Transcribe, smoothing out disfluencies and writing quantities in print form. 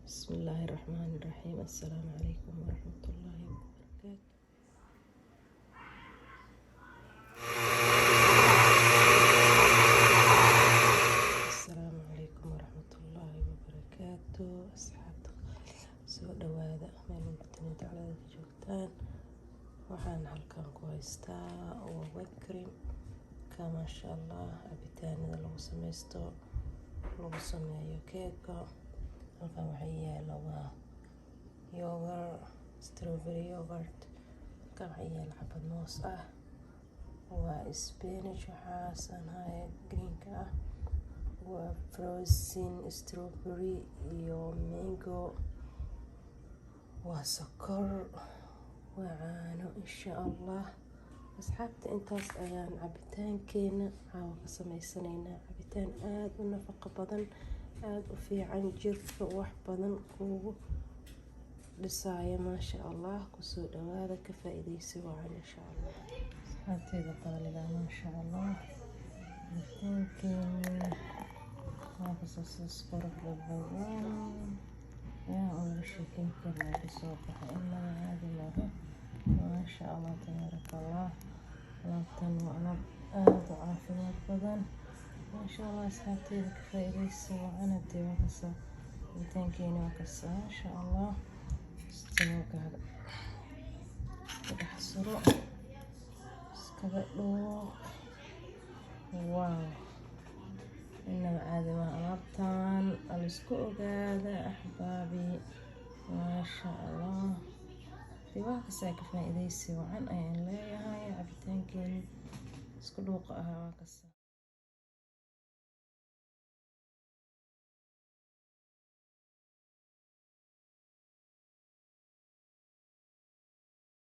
Bismillaahi raxmaani raxiim. Assalaamu calaykum waraxmatullaahi wabarakaatu. Assalaamu calaykum waraxmatullaahi wabarakaatu. Asxaabta, soo dhawaada meel walba dunida dacalada ka joogtaan. Waxaan halkan ku haystaa waa whipped cream ka, maasha Allah, cabitaanada lagu sameysto, lagu sameeyo keega. Halkan waxaa yaala waa yogurt, strawberry yogurt. Halkan waxaa yaala xabad moos ah, waa spinach, waxaas aan haya greenka ah, waa frozen strawberry iyo mango, waa sokor, waa caano. Insha Allah, asxaabta, intaas ayaan cabitaankeena caawa ka sameysanaynaa. Cabitaan aada u nafaqo badan, aada u fiican, jirka wax badan kuugu dhisaayo, maasha Allah. Kusoo dhawaada, ka faa-iideysi wacan, insha Allah. Asxaabteeda qaaliga, maasha Allah, cabitaankeena waa kasaas quruxda badan yaa oo laga sheekeyn karin kasoo baxay, inaba caadi maaha, maasha Allah, tabaaraka Allah. Alaabtan waa alaab aada u caafimaad badan, maasha Allah. Asxaabteeda, ka faa-iideysi wacan. Hadee waa kasa cabitaankeena, waa kasa, maasha Allah. Istaroogaaga iska dhex suro, iskaga dhuuq. Wow, inaba caadi maaha alaabtan, alisku ogaada, axbaabi, maasha Allah. Dee waa kasaa, ka faa-iideysi wacan ayaan leeyahay. Cabitaankeeni isku dhuuqa ahaa waa kasa.